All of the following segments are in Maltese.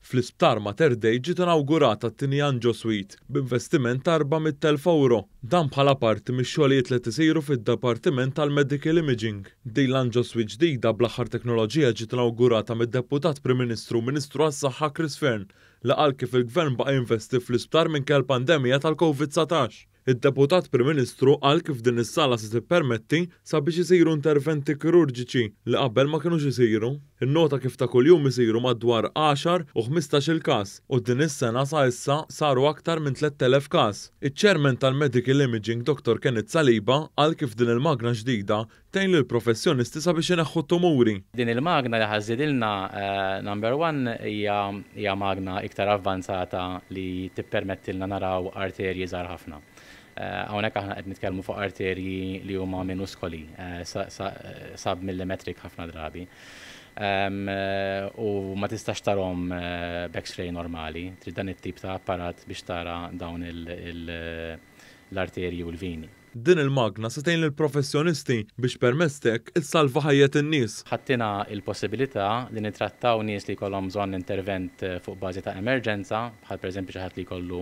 Fl-Isptar Mater Dei ġiet inawgurata t-tieni Angio Suite b'investiment ta' 400,000 ewro. Dan bħala parti mix-xogħlijiet li qed isiru fid-Dipartiment tal-Medical Imaging. Din l-Angio Suite ġdida bl-aħħar teknoloġija ġiet inawgurata mid-Deputat Prim Ministru u Ministru għas-Saħħa Chris Fearne li qal kif il-Gvern baqa' jinvesti fl-isptar minkejja l-pandemija tal-Covid 19. Id-Deputat Prim Ministru qal kif din is-sala se tippermetti sabiex isiru interventi kirurġiċi li qabel ma kinux isiru. Innota kif ta' kuljum isiru madwar 10 u 15-il każ u din is-sena sa issa saru aktar minn 3000 każ. Iċ-Chairman tal-Medical Imaging Dr. Kenneth Saliba qal kif din il-magna ġdida tgħin lill-professjonisti sabiex ineħħu t-tumuri. Din il-magna li ħa żżidilna, number one, hija magna iktar avvanzata li tippermettilna naraw arterji żgħar ħafna. Hawnhekk aħna qed nitkellmu fuq arterji li huma minuskoli, sub-millimetric ħafna drabi. U ma tistax tarahom b'X-ray normali, trid dan it-tip ta' apparat biex tara dawn l-arterji u l-vini. Din il-magna se tgħin lill-professjonisti biex permezz t'hekk issalva ħajjet in-nies. Ħa ttina l-possibilità li nittrattaw nies li jkollhom bżonn intervent fuq bażi ta' emerġenza, bħal pereżempju xi ħadd li jkollu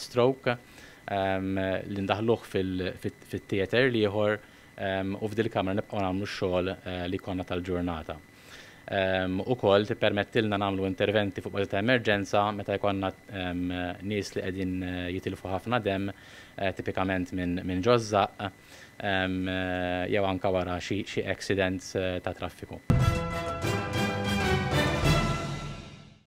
stroke, li ndaħluh fit-theatre l-ieħor u f'dil-kamra nibqgħu nagħmlu x-xogħol li jkollna tal-ġurnata. Ukoll tippermettilna nagħmlu interventi fuq bażi ta' emerġenza meta jkollna nies li qegħdin jitilfu ħafna demm, tipikament minn ġoż-żaqq jew anke wara xi accidents ta' traffiku.